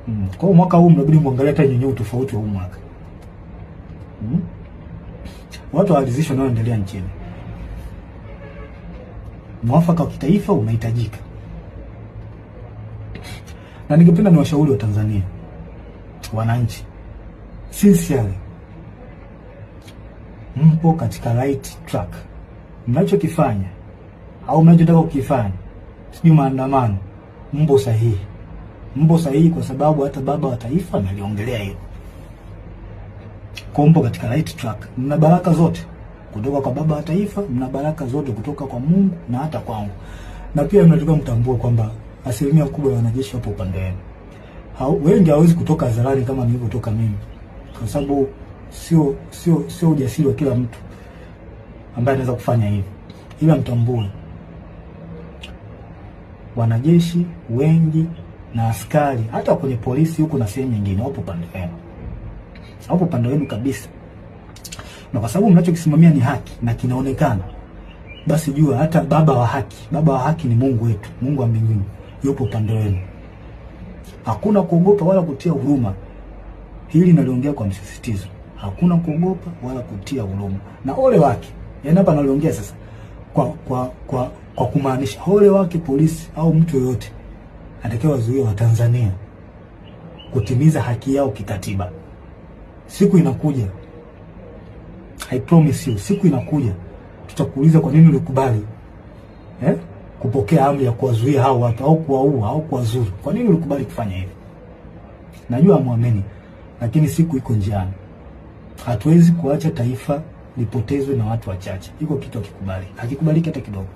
Kwa hiyo mwaka huu mnabidi muangalie hata nyenyewe utofauti wa huu mwaka. Watu hawaridhishwi wanaoendelea nchini. Mwafaka wa kitaifa unahitajika, na ningependa niwashauri wa Tanzania, wananchi, sincerely, mpo katika right track. Mnachokifanya au mnachotaka kukifanya, sijui maandamano, mpo sahihi, mpo sahihi, kwa sababu hata baba wa taifa ameliongelea hilo. Kwa mpo katika right track, mna baraka zote kutoka kwa baba wa taifa, mna baraka zote kutoka kwa Mungu na hata kwangu. Na pia mnatakiwa mtambue kwamba asilimia kubwa ya wanajeshi wapo upande wenu. Wengi hawawezi kutoka hadharani kama nilivyotoka mimi, kwa sababu sio ujasiri wa kila mtu ambaye anaweza kufanya hivi, ila mtambue wanajeshi wengi na askari hata kwenye polisi huku na sehemu nyingine wapo upande wenu, wapo upande wenu kabisa, na kwa sababu mnachokisimamia ni haki na kinaonekana, basi jua hata baba wa haki, baba wa haki ni Mungu wetu, Mungu wa mbinguni yupo upande wenu. Hakuna kuogopa wala kutia huruma. Hili naliongea kwa msisitizo, hakuna kuogopa wala kutia huruma. Na ole wake, yaani hapa naliongea sasa kwa kumaanisha ole wake polisi au mtu yoyote atakayewazuia Watanzania kutimiza haki yao kikatiba. Siku inakuja, I promise you, siku inakuja tutakuuliza kwa nini ulikubali kupokea amri ya kuwazuia hao watu au kuwaua au kuwazuru. Kwa nini ulikubali kufanya hivyo? Najua hamuamini, lakini siku iko njiani. Hatuwezi kuacha taifa lipotezwe na watu wachache. Iko kitu hakikubali, hakikubaliki hata kidogo.